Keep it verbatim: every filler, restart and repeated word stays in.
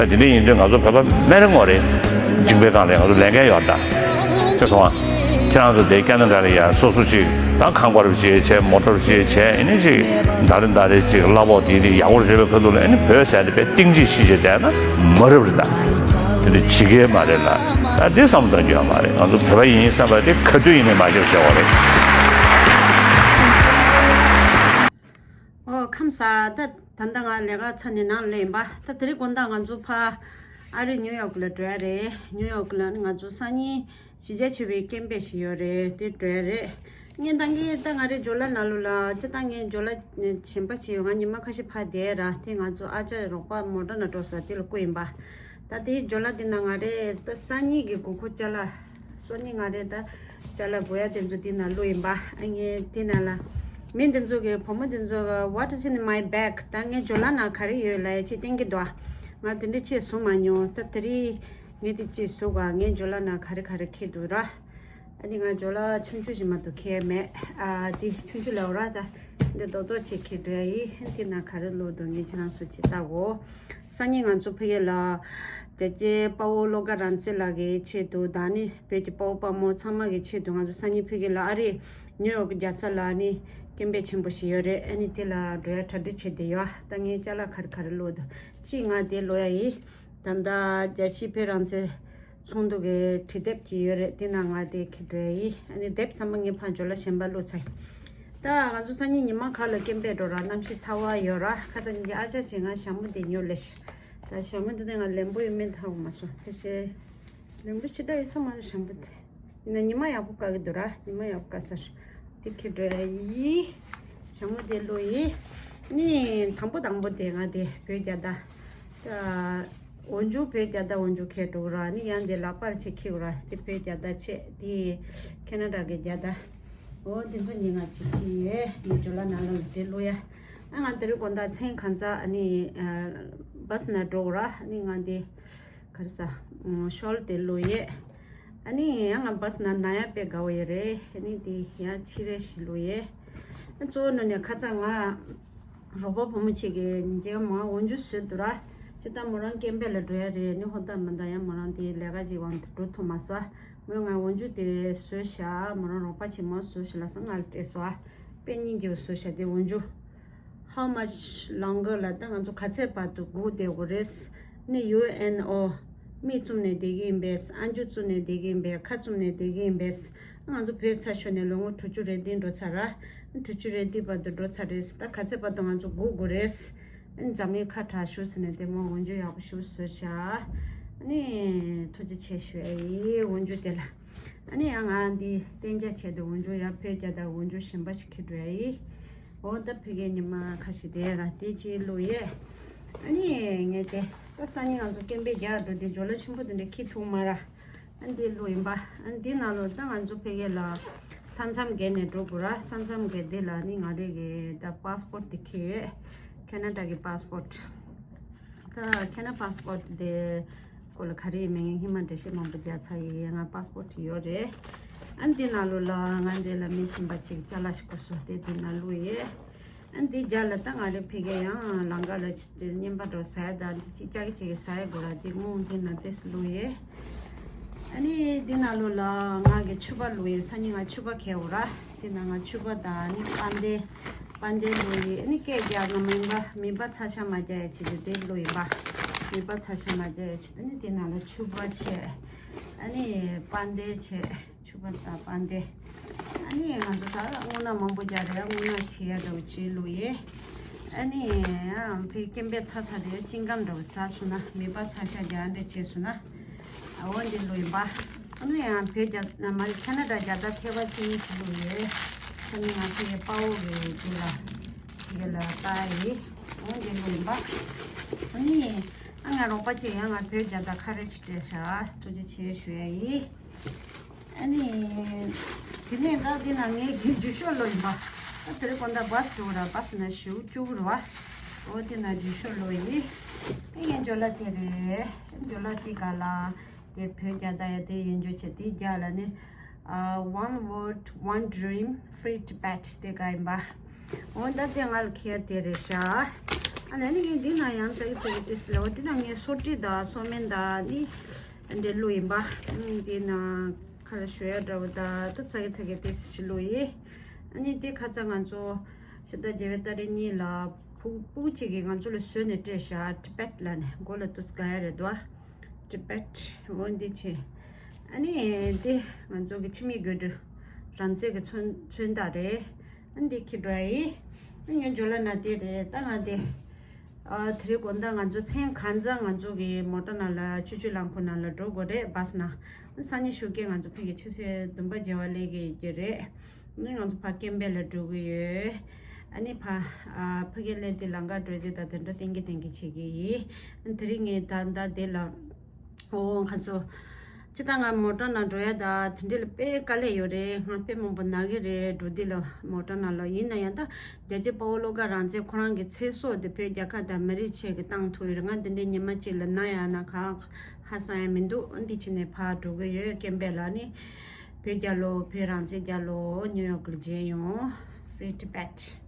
དེ་འདྲ་ཡིན་དུས་ང་ཚོ་བོད་པ་སྨན་རིན་གོང་རེད། འཇིགས་པའི་སྒང་ལ་ང་ཚོ་ལས་འགན་ཡོད་ད། ཅེས་སོང་ང་། ཁྱེད་རང་ཚོ་དེ་ཁ་ན་ཌ་ལ་ཡ་སོ་སོ་ཅིག་ད་ཁང་པ་རུ་ཅིག་བྱས། མོ་ཊ་རུ་ཅིག་བྱས། ཨེ་ནི་ཅིག་ད་རེ་ད་རེ་ཅིག་གླ་ཕོགས་དེ་དེ་ཡག་པོ་རེད་པའི་ཁ་ཐུག་ལ། ཨེ་ནི་བོད་ཟེར་དེ་དཔེ་གཏིང་ཅིག་གཞིས་བྱས་བསྡད་ན་མ་རབས་རེད་ད། དེ་འདྲ་བྱེད་ཀྱི་མ་རེད་ལ། ད་དེ་བསམ་བློ་གཏོང་རྒྱུ་ཡོད་མ་རེད། ང་ཚོ་བོད་པ་ཡིན་བསམ་པ་དེ་ག་དུས་ཡིན་ནའི་མ་བརྗེད་པ་བྱེད་དགོས་རེད། ཨོ་ཁམས་བཟང་། ད་ད་ལྟ་ང་ལས་ཀ་ཚར་ནས་ནང་ལ་སླེབས་ཡིན་པ། ད་དེ་རིང་དགོང་དག་ང་ཚོ་ཕ་ཨ་རི་ནིའུ་ཡོག་ལ་འགྲོ་ཡ་རེད། ནིའུ་ཡོག་ལ་ནི་ང་ཚོ་སང་ཉིན་གཞིས་ཆགས་ཆེ་བའི་སྐད་འབོད་ཞིག་ཡོད་རེད། དེ་འགྲོ་ཡ་རེད། ངས་ད་ངས་ད་ང་རའི་ཇོ་ལ་ནང་ལོགས་ལ་ཅི་ད་ངས་ཇོ་ལ་གཞན་པ་ཞིག་ཡོད། ང་ཉི་མ་ཁ་ཤས་ཕར་བསྡད་ར། དེ་ང་ཚོ་ཨ་ཅག་རོགས་པ་མོ་ཊ་ནང་འགྲོ་སོང་། དེ་ལ་བསྐུར་ཡིན་པ། ད་དེའི་ཇོ་ལ་དེ་ན་ང་རེ་ད་སང་ཉིན་གྱི་དགོས་མཁོ་ཅ་ལག་སང་ཉིན་ང་རེ་ད་ཅ་ལག་དགོས་ཡ་དེ་ཚོ་དེ་ན་བླུགས་ཡིན་པ། ཨ་ངས་དེ་ན་ལ་མི་དེ་ཚོ་གི་བུ་མོ་དེ་ཚོ་གི་What is in my bag? ད་ངའི་ཇོ་ལ་ནང་ག་རེ་ཡོད་ལབ་ཡ་ཅིག་བསྟན་གྱི་འདུག་ང་དེ་འདྲ་ཅིག་བཟོ་མ་མྱོང་། ད་དེ་རིང་ངས་དེ་ཅིག་བཟོ་ག་ངའི་ཇོ་ལ་ནང་ག་རེ་ག་རེ་འཁྱེར་འདུག་ར། ཨ་ནི་ང་ཇོ་ལ་ཆུང་ཆུང་ཞིག་མ་གཏོགས་འཁྱེར་མེད། ཨ་དེ་ཆུང་ཆུང་ལབ་ར། ད་འདི་རྡོག་རྡོག་ཅིག་འཁྱེར་འགྲོ་ཡ་ཡིན། དེ་ན་ག་རེ་བླུགས་འདུག་ངས་ཁྱེད་རང་ཚོ་ཅིག་ལྟ་གོ། སང་ཉིན་ང་ཚོ་ཕ་གི་ལ་རྒྱལ་གཅེས་དཔའ་བོ་བློ་དགའ་རང་བཙན་ལགས་ཀྱི་ཆེད་དུ་དང་ནི་བོད་ཀྱི་དཔའ་བོ་དཔའ་མོ་ཚང་མ་གི་ཆེད་དུ་ང་ཚོ་སང་ཉིན་ཕ་གི་ལ་ཨ་རི་ནིའུ་ཡོག་གི་རྒྱལ་ས་ལ་ནི་སྐད་འབོད་ཆེན་པོ་ཞིག་ཡོད་རེད། ཨ་ནི་དེ་ལ་འགྲོ་ཡ་གྲ་སྒྲིག་བྱས་བསྡད་ཡོད། ད་ངས་ཅ་ལག་ག་རེ་ག་རེ་བླུགས་འདུག་གཅིག་ང་དེ་བླུགས་ཡ་ཡིན། ད་ལྟ་རྒྱལ་སྤྱིའི་བོད་རང་བཙན་ཚོགས་འདུ་གི་བྲིས་དེབ་ཅིག་ཡོད་རེད། དེ་ནང་ང་དེ་འཁྱེར་འགྲོ་ཡ་ཡིན། ཨ་ནི་དེབ་ཚང་མ་ངས་ཕར་ཇོ་ལ་གཞན་པ་བླུགས་ཚར་ཡིན། ད་ང་ཚོ་སང་ཉིན་ཉི་མ་ག་ལ་སྐད་འབོད་འགྲོ་ར། གནམ་གཤིས་ཚ་བ་ཡོད་ར། ཁ་སང་ཉིན་གྱི་ཨ་ཅག་ཅིག་ང་ཞྭ་མོ་དེ་ཉོ་ལེ་ཤི། ད་ཞྭ་མོ་དེ་ད་ང་ལེན་པོ་ཡོད་མེད་ཧ་གོ་མ་སོང་། ཕལ་ཆེར་ལེན་པོ་ཞེ་དྲག་ཡོད་ས་མ་རེད། ཞྭ་མོ་དེ་ཡིན་ན་ཉི་མ་ཡག་པོ་དགའ་གི་འདུག་ར། ཉི་མ་ཡག་པོ་དགའ་ས་རེད། དེ་འཁྱེར་འགྲོ་ཡ་ཡིན། ཞྭ་མོ་དེ་བླུགས་ཡིན། ནི་དང་པོ་དང་པོ་དེ་ང་དེ་བོད་རྒྱལ་དར། ད་འོག་འཇུག་བོད་རྒྱལ་དར་འོག་འཇུག་འཁྱེར་འགྲོ་གི་ར། ནི་ཡང་དེ་ལག་པར་ཅིག་འཁྱེར་གི་ར། དེ་བོད་རྒྱལ་དར་བྱས། དེ་ཁེ་ན་ཌ་གི་རྒྱལ་དར། འོ་དེ་ཚོ་ཉིན་ང་ཅིག་འཁྱེར་ཡོད། ངས་ཇོ་ལ་ནང་ལ་དེ་བླུགས་ཡ། ཨ་ང་དེ་རིང་དགོང་དག་མཚན་གང་ཚ་ཨ་ནི་ཨ་བྷ་སི་ནང་འགྲོ་གི་ར། ཨ་ནི་ང་དེ་ག་རེ་ཟ། ཨ་ཤོལ་དེ་བླུགས་ཡོད། ཨ་ནི་ཡང་ང་བྷ་སི་ནང་ན་ཡ་དཔེ་དགའ་བོ་ཡོད་རེད། ཨ་ནི་དེ་ཡང་ཕྱི་རས་ཤིག་བླུགས་ཡོད། ཨ་གཙོ་བོ་ནང་ནས་ཁ་ཚ་ང་རོགས་པ་བུ་མོ་ཅིག་གིས་ཉིན་རྒྱབ་མ་འོག་འཇུག་བཟོས་འདུག་ར། ཅི་ལྟར་མོ་རང་སྐད་འབོད་ལ་འགྲོ་ཡ་རེད། ནི་ཧོ་ད་མ་ད་ཡང་མོ་རང་དེ་ལས་ཀ་ཅིག་དབང་དུ་འགྲོ་ཐུབ་མ་སོང་། མོས་ང་འོག་འཇུག་དེ་བཟོས་ཤག་མོ་རང་རོགས་པ་ཆེན་མོ་བཟོས་ཤག་ལབ་སོང་། ང་ལ་སྤྲད་སོང་། དཔེ་སྙིང་རྗེ་བོ་བཟོས་ཤག་དེ་འོག་འཇུག How much longer ལ་ད་ང་ཚོ་ག་ཚད་བར་དུ་སྒུག་བསྡད་དགོས་རེད། ནི་ཡུ་ཨེན་ཨོ། མིག་བཙུམ་ནས་བསྡད་ཀྱི་ཡིན་པས། ཨ་མཆུ་བཙུམ་ནས་བསྡད་ཀྱི་ཡིན་པས། ཁ་བཙུམ་ནས་བསྡད་ཀྱི་ཡིན་པས། ང་ཚོ་བོད་ས་ཤོར་ནས་ལོ་ངོ་དྲུག་ཅུ་རེ་བདུན་འགྲོ་ཚར་ར། དྲུག་ཅུ་རེ་བདུན་བར་དུ་འགྲོ་ཚར་རེད། ད་ག་ཚད་བར་དུ་ང་ཚོ་སྒུག་དགོས་རེད། འཛམ་གླིང་ཁ་དྲག་ཤུགས་ཟེར་ནས་དེ་མོ་འོག་འཇུག་ཡག་པོ་ཞིག་བཟོས་ཤག་ཨ་ནི་ཐུགས་རྗེ་ཆེ་ཞུ་ཡ་ཡིན། འོག་འཇུག་དེ་ལ། ཨ་ནི་ཡང་ང་འདི་གཏན་འཇགས་བྱས་ཏེ་འོག་འཇུག་ཡ་བོད་རྒྱལ་དར་འོག་འཇུག་གཞན་པ་ཞིག་འཁྱེར་འགྲོ་ཡ་ཡིན། འོ་ད་ཕ་གིའི་ཉི་མ་ཁ་ཤས་དེ་ར་དེ་ཅིག་བླུགས་ཡས། ཨ་ནི་ངས་དེ་ད་སང་ཉིན་ང་ཚོ་སྐད་འབོད་རྒྱག་འགྲོ་དེ་ཇོ་ལ་ཆེན་པོ་དེ་འདྲ་འཁྱེར་ཐུབ་མ་ར། ཨ་འདི་བླུགས་ཡིན་པ། ཨ་འདི་ནང་ལོ་ད་ང་ཚོ་ཕ་གི་ལ་ས་མཚམས་བརྒལ་ནས་འགྲོ་དགོས་ར། ས་མཚམས་བརྒལ་དེ་ལ་ནི་ང་རེ་གི་ད་པཱ་སི་པོར་ཊི་དེ་འཁྱེར་ཡོད། ཁེ་ན་ཌ་གི་པཱ་སི་པོར་ཊི། ད་ཁེ་ན་པཱ་སི་པོར་ཊི་དེ་སྐོར་ལ་ག་རེ་ཡིན་མིན་ངས་སྔོན་མ་འགྲེལ་བཤད་མང་པོ་རྒྱག་ཚར་ཡིན། ང་པཱ་སི་པོར་ཊི་ཡོད་རེད། ཨ་འདི་ནང་ལོ་ལ་ང་འདི་ལ་མི་གཞན་པ་ཅིག་ཅ་ལག་ཞིག་བསྐུར་སོང་། དེ་དེ་ནང་བླུགས་ཡོད། ཨ་འདི་རྒྱབ་ལ་ད་ང་རེ་ཕ་གི་ཡང་ལམ་ཁ་ལ་ཅིག་རྔན་པ་འགྲོ་ཟ་ཡ་ད་འདི་ཅིག་ཅག་གི་ཅིག་ཟ་ཡ་དགོས་ར། དེ་སྔོན་འདི་ནང་དེ་སུ་བླུགས་ཡོད། ཨ་ནི་འདི་ནང་ལོ་ལ་ང་གི་ཕྱུ་པ་བླུགས་ཡོད། སང་ཉིན་ང་ཕྱུ་པ་འཁྱེར་འོ་ར། དེ་ནང་ང་ཕྱུ་པ་དང་ཨ་ནི་པ་ཏྲ། པ་ཏྲ་བླུགས་ཡོད། ཨ་ནི་སྐད་རྒྱག་ང་མིད་པ་མིད་པ་ཚ་ཤ་མ་རྒྱག་ཡ་ཆེད་དུ་དེ་བླུགས་ཡིན་པ། མིད་པ་ཚ་ཤ་མ་རྒྱག་ཡ་ཆེད་དུ་ཨ་ནི་དེ་ནང་ལ་ཕྱུ་པ་བྱས། ཨ་ནི་པ་ཏྲ་བྱས། ཕྱུ་པ་དང་པ་ཏྲ། ཨ་ནི་ང་ཚོ་ད་རྔུལ་ནག་མང་པོ་རྒྱག་རེད། རྔུལ་ནག་ཆེ་ཡ་འདྲ་བོ་ཅིག་བླུགས་ཡོད། ཨ་ནི་ཕའི་སྐད་འབོད་ཚ་ཚ་དེ་ཅིང་གམ་འདྲ་བོ་ཟ་སོང་ན་མིད་པ་ཚ་ཤ་རྒྱག་འདྲ་བྱས་སོང་ན། ཨ་འོ་འདི་བླུགས་ཡིན་པ། ཨ་ནི་ཡང་བོད་རྒྱ་ན་མ་རེད། ཁེ་ན་ཌ་རྒྱལ་དར་ཐེབས་པ་གཅིག་གཉིས་ཤིག་བླུགས་ཡོད། ཨ་ནི་ང་ཚོ་ཡི་དཔའ་བོ་གི་འདི་ལ་དེ་ག་ལ་ལྟ་ཡི། འོ་འདི་བླུགས་ཡིན་པ། ཨ་ནི་ཨ་ང་རོགས་པ་གཅིག་ཡང་ང་བོད་རྒྱལ་དར་ཁ་རས་ཅིག་སྤྲད་ཤག་ཐུགས་རྗེ་ཆེ་ཞུ་ཡ་ཡིན། ཨ་ནི་དེ་ནས་ད་འདི་ན་ངའི་རྒྱུ་རྒྱུ་ཤོག་བླུགས་ཡིན་པ། ད་དེ་རིང་དགོང་དག་བྷ་སི་འགྲོ་ར། བྷ་སི་ན་ཞེ་པོ་སྐྱིད་པོ་རེད་པ། འོ་དེ་ན་རྒྱུ་ཤོག་བླུགས་ཡིན། ཨ་ཡན་ཇོ་ལ་དེ་རེད། ཇོ་ལ་དེ་ག་ལ། དེ་བོད་རྒྱལ་དར་ཡ་དེ་ཡན་ཇོ་བྱས། དེ་རྒྱབ་ལ་ནི་ཨ་One World One Dream Free Tibet དེ་ག་ཡིན་པ། འོ་ད་དེ་ང་ལ་ཁྱེར་དེ་རེད་ཤག་ཨ་ལས་ནི་ངས་འདི་ན་ཡང་ཙག་གི་ཙག་གི་ཏིས་ལོ། འདི་ན་ངས་སོ་ཏི་དང་སོ་སྨན་དང་ནི་འདྲེ་ལུ་ཡིན་པ། ཨ་ནི་འདི་ན་ཁ་ལ་ཞོ་ཡ་འདྲ་བོ་དང་ད་ཙག་གི་ཙག་གི་ཏིས་ཞིག་ལུ་ཡིན། ཨ་ནི་འདི་ཁ་ཙ་ང་ཚོ་ཕྱི་ཟླ་བརྒྱད་པའི་ཏ་རིག་གཉིས་ལ་ཕྲུ་གུ་གཅིག་གིས་ང་ཚོ་ལ་བཟོས་ནས་སྤྲད་ཤག་ཊི་བེཊ་ལ་ནས་མགོ་ལ་ཏུས་ག་ཡ་རེད་དོ། ཊི་བེཊ་འོ་འདི་བྱས། ཨ་ནི་འདི་ང་ཚོ་གི་ཕྱི་མི་དགོས་འདུག་རང་བཙན་གི་མཚོན་མཚོན་རྟགས་རེད། ཨ་འདི་ཁྱི་འགྲོ་ཡི། ཨ་ངའི་ཇོ་ལ་ན་དེ་རེད། ད་ང་དེ། ཨ་དེ་རིང་དགོང་དག་ང་ཚོ་མཚན་གང་ཚང་ང་ཚོ་གི་མོ་ཊ་ནང་ལ་ཆུ་ཆུ་རླངས་འཁོར་ནང་ལ་འགྲོ་དགོས་རེད། བྷ་སི་ནང་། སང་ཉིན་ཞོགས་ཀས་ང་ཚོ་ཕ་གི་ཆུ་ཚོད་བདུན་པ་བརྒྱད་པ་སླེབས་ཀྱི་ཡོད་ཀྱི་རེད། ཨ་ནི་ང་ཚོ་ཕ་ཀེམ་པེ་ལ་འགྲོ་གི་ཡོད། ཨ་ནི་ཕ་ཨ་ཕ་གི་སླེབས་དུས་ལམ་ཁ་འགྲོ་དུས་ད་དེ་འདྲ་ཏན་གི་ཏན་གི་བྱེད་ཀྱི་ཡིན། ཨ་དེ་རིང་ངས་ད་ད་དེ་ལ། ཨོ་ང་ཚོ། སྤྱིར་བཏང་ང་མོ་ཊ་ནང་འགྲོ་ཡ་ད་དེ་འདྲ་ལ་དཔེ་དཀའ་ལས་ཡོད་རེད། ང་དཔེ་མང་པོ་ན་གི་རེད། འགྲོ་དུས་ལ་མོ་ཊ་ནང་ལ། ཡིན་ན་ཡང་ད་རྒྱལ་གཅེས་དཔའ་བོ་བློ་དགའ་རང་བཙན་ཁོ་རང་གི་ཚེ་སྲོག་དེ་བོད་རྒྱལ་ཁབ་དང་མི་རིགས་ཆེད་ཀྱི་བཏང་ཐུབ་ཡོད་རེད། ང་དེ་འདྲའི་ཉི་མ་གཅིག་ལ་ན་ཡ་ན་གང་ཧ་སང་ཡ་མི་འདུག་འདི་ཕྱི་ནས་ཕར་འགྲོ་གི་ཡོད། ཀེམ་པེ་ལ་ནི་བོད་རྒྱལ་ལོ། བོད་རང་བཙན་རྒྱལ་ལོ། ནིའུ་ཡོག་ལ་མཇལ་ཡོང་། Free Tibet།